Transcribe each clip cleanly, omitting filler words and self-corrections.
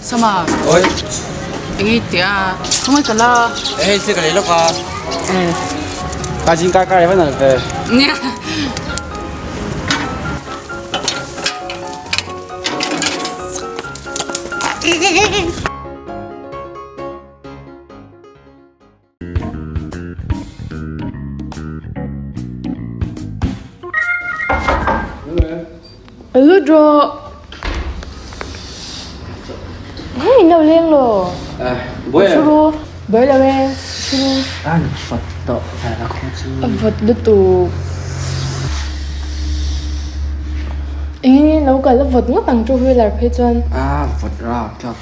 Sama. Oi. Eng i tih a, khawngaih ka la. E hei thil ka lei lawk a. E. Ka zing kar kar e van ve. Nia. Lut rawh. Hei in lo leng law. Buai Thu ru. Buai lo e. Thu ru. An vawt tawh vel a khaw chu. A vawt lutuk. Engin nge lo kal a vawt ngawt ang two wheeler phei chuan. A vawt rapthlak.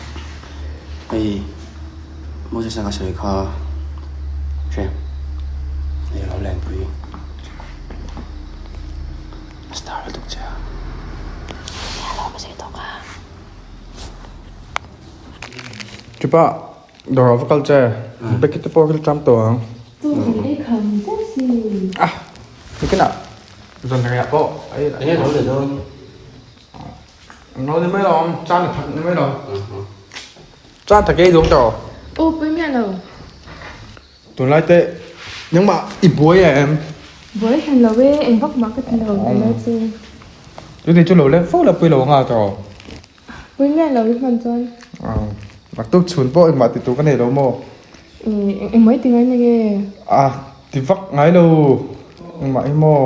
Hei Moses a ka sawi kha hre hei alo lenpui a star lutuk che a. Chupa dawrah va kal che bucket te pawh ka la ṭam tawh ang. Ah nikinah zanriah pawh a Enge a lo leh dawn? No ni mai lo ang, chan a thak ni mai lo. Chan thak ei duang tawh. Aw pui miah lo. Tunlai te nangmah i buai em? Buai hran lo e, eng vak mah ka ti lo tunlai chu. Tuni chu lo leng fo la pui lo anga tawh. Pui miah lo i hman chuan. Naktuk chhun pawh engmah ti tur ka nei lo maw? Eng mai ti ngai na nge? A ti vak ngai lo engmah hi maw?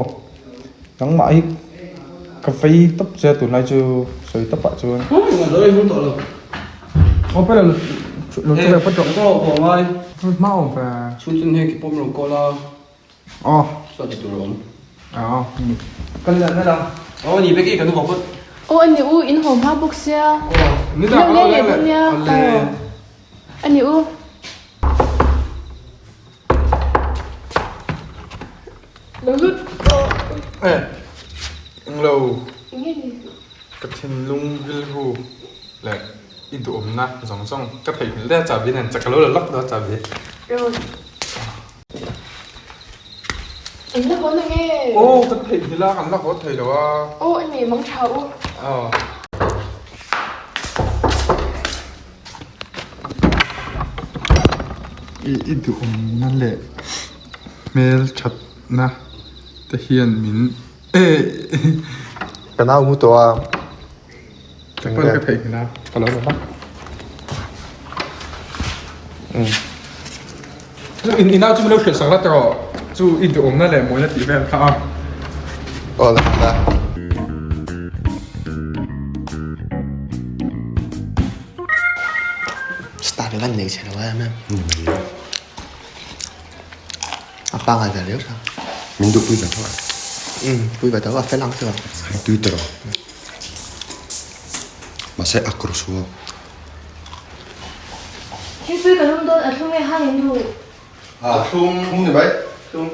Nangmah hi ka vei tawp che a tunlai chu sawi tawp ah chuan. Aw pawh lo lo chu ve phawt rawh. Hma awm ve. Aw. Aw kal leh mai la. Aw ani u in haw hma bawk sia. Ni dah ka lo leng leh. Ani u. Lo lut rawh. Eh, englo. Ka thinlung rilru leh i duhawmna zawng zawng ka theihnghilh daih a chahbi nen chak ka lo la lawk dawn a chahbi. Rawh. In la haw na nge? Aw, ka theihnghilh a, kan la haw thei lo a. Aw, a nei mang tha u. Aw. I duhawmna leh hmel thatna te hian min Ka nau mu tawh a. Chapal ka theihnghilh a, ka lo la lawk. Chu in inah chu min lo hrilh sak la tawh chu i duhawmna leh mawina tih vel kha a. Aw la la. Star hi van nei chhe lo em em. A pangai ve riau sa. Min duh pui ve tho a. Umm pui ve tho a fel ang chu. Tui tawh. Mahse a kawr sual. Thingpui ka lum dawn a thlung nge hang in duh. A thlung. Thlung ni mai. Thlung.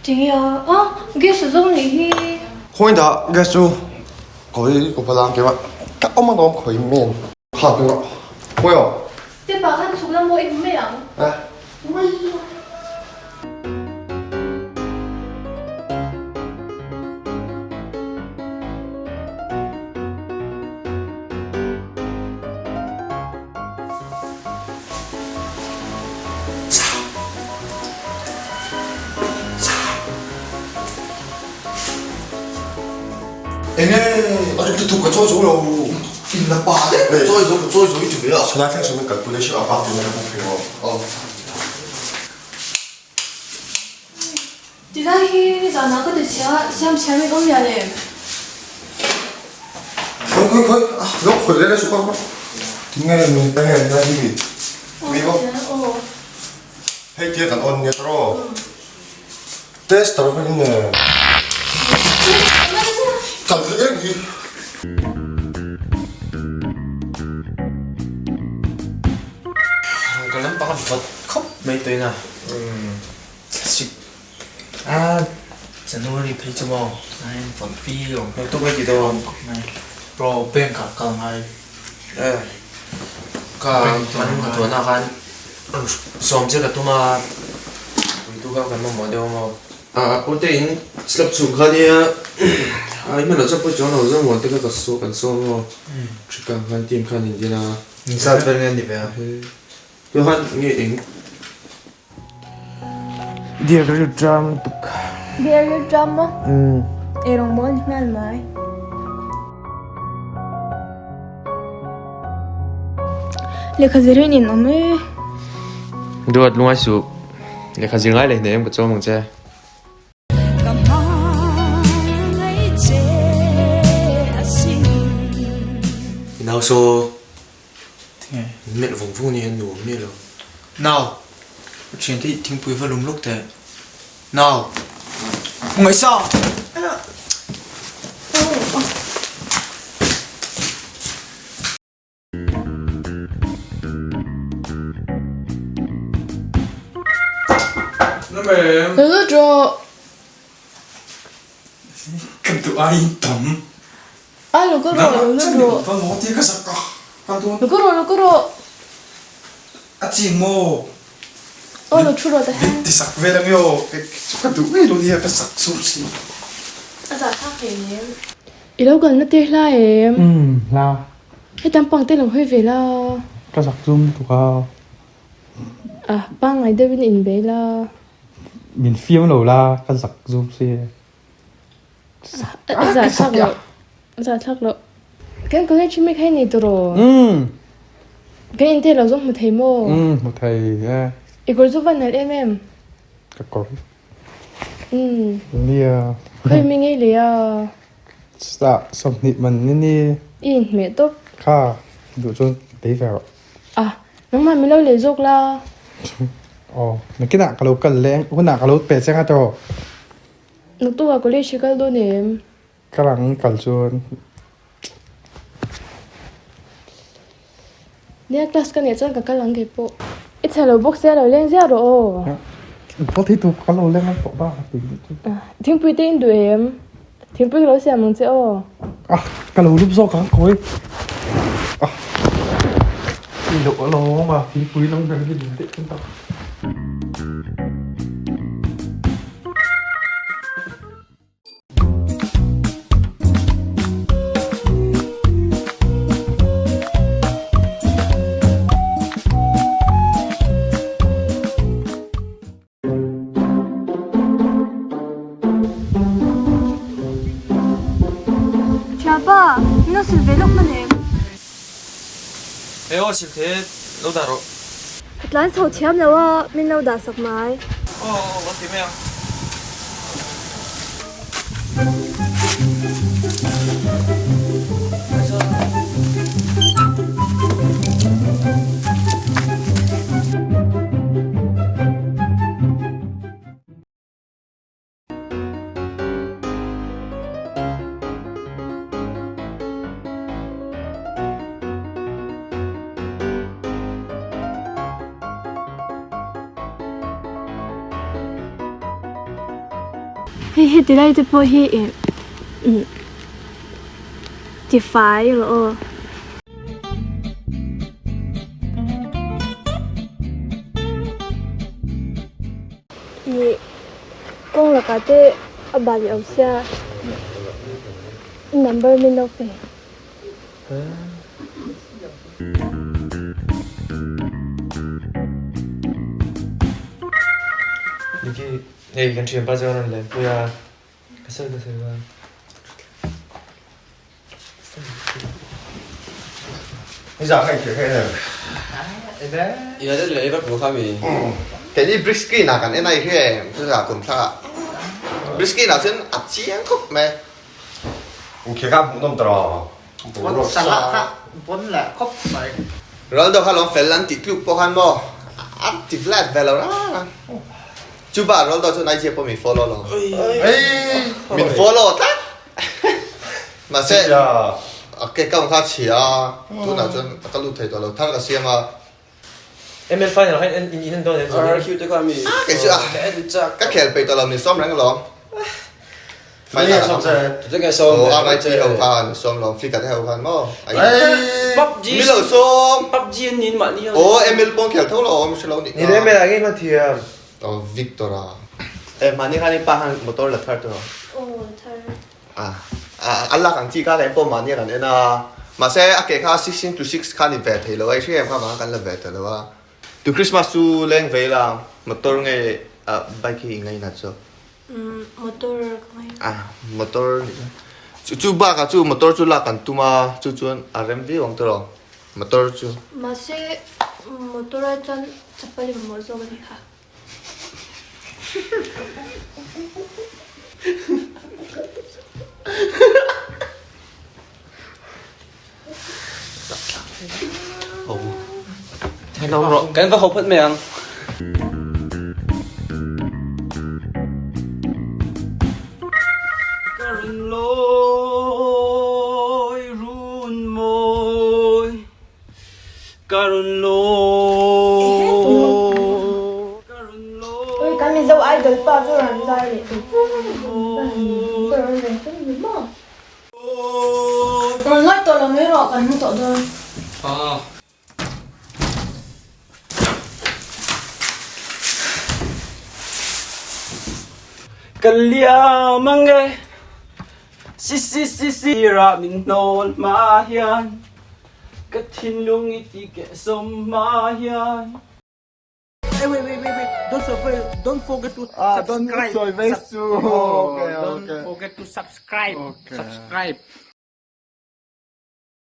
Tinge a a gas a zawng nih hi. Khawi dah gas chu khawi ka va lang keimah ka awm alawm khawi men kha keimah khawi aw. Step ah khan chhuk la maw i hmu mai ang. Eh. Mai. Enge a ri lutuk ka chawi zo lo in la pa deuh ka chawi zo ka chawi zo i ti ve a. Chulai thleng sawn kalpui daih a bak tur ka buk phei aw. Tilai hi nizanah ka ti chhia a, siam chhiam in awm lian em? Khawi khawi khawi a lo khawi leh leh suka kha tinge min pe nge nia hi mi bawk hei tia kan on nia tawh tester vek in nge kal theih reng hi. Ka lampang a vawt khawp mai tawhin a. Thlasik a January phei chu maw nai vawt viau ang. Tuk a ti dawn khawp mai. Bro bank ah kal ngai. E ka man ka tuahna khan sawm che ka tum a puitu kha kan mamawh deuh a maw. A pute in slab chhung kha nia a i hmanloh chuan pawi chuang lo zawng muan te kha ka saw kan sawm aw Hrikang khan team khan in din a. In zat vel nge ni ve a? Tuna khan nge eng? Dear ka rilru tram lutuk. Dear rilru tram maw? Ei rawng mawl ni nghal mai. Lehkha zir in in awm e. Duat lungai suh. Lehkha zir ngai leh hne em ka chawm ang che. I nau saw melh vung vung ni hian nuam miah lo. Nau, ka thiante hi thingpui va lum lawk teh. Nau, ngaihsa! I lo kalna tir hla em? Hetan pang te lo hawi ve la. Ka zak zum lutuk a. A pangngai deuhin in bei la. Min fiam lo la ka zak zum si. A zah thlak loh. A zah thlak loh. Kan college mi kha i nei tawh rawh. Kan in te lo zawng hmu thei maw? Hmu thei e. I kawr chu va nalh em em. Ka kawr. Nia. Khawi mi ngei leh a. Chutah 20 man ni ni. I inhmeh tawp. Kha duh chuan bei ve rawh. A, nangmah min lo lei zawk la. Aw, nakinah ka lo kal leng, hunah ka lo pe cheng a tawh. Naktukah college hi kal dawn em? Kal ang, kal chuan. Nia, class ka neih chuan ka kal ang kei pawh. I chhe lo bawk sia lo leng ziah rawh aw. Pawh thei tur ka lo leng ang tawh bak a ti duh chu. Thingpui te in duh em? Thingpui ka lo siam ang che aw. Ah, ka lo lup zawk ang khawi. Ah, i loh alawm a, thingpui nang ber hi ding daih chuan tak. Thianpa, min lo sil ve lawk hman em? Hei aw sil the lo dah rawh. Ka tlan chho thiam lo a, min lo dah sak mai. Aw aw kan ti mai ang. Hei heti lai te pawh hi ih umm tifai rawh aw. Ih kawng lakah te a bal lo sia number min lo pe. Niki hei kan thianpa chuan a rawn len pui a ka sawi ka sawi a. Keini brick screen ah kan en a i hria em chutah kum thlak ah brick screen ah chuan a chiang khawp mai. Ronaldo kha lawm fel an tih tluk pawh khan maw a ti flat ve lo rang a chuba Ronaldo chuan IG ah pawh min follow lo min follow tlat mahse a ke account kha a chhia a tunah chuan ka lut thei tawh lo thar ka siam a. ML final khan in in en dawn em zawng. RRQ te kha mi. Ah kei chu a ka khel peih tawh lo ni sawm reng alawm. Final sawm che. Tute nge sawm. Oh RIP ho khan sawm lawm Flickr te ho khan maw. PUBG mi lo sawm. PUBG an nin mahni ho. Oh ML pawh khel tho lo awm hre lo nih kha. Ni le ML ah nge hman thiam. Oh Victor a. E mahni khan i pa khan motor la thar tawh. Aw la thar. A a lak ang chi kha kan pawh mahni a kan en a mahse a ke kha 16 to 6 khan i ve thei lo a i hria em kha vang kan la ve ta lo a. Tu Christmas chu leng ve ila motor nge bike hi i ngainat zawk? Umm motor ka ngai. A motor chu chu bakah chu motor chu lak kan tum a chu chuan a rem viau ang tawh motor chu. Mahse motor ah chuan chapal i mamawh zawk a ni kha. Kan va ho phawt mai ang. Ka run lawi run mawi Ka run lawi Ka run lawi Kan Mizo idol pa chu rawn zai leh tawh. Rawn ngaih tawh lo mai rawh kan hmu tawh dawn. Ka liam ange Si si si si rah min hnawl hma hian Ka thinlung i ti keh sawm hma hian. Hey, wait, wait, wait, wait. Don't forget, don't forget to Ah, don't subscribe. sawi mai su. Oh, Okay, don't okay. forget to subscribe. Okay. Subscribe.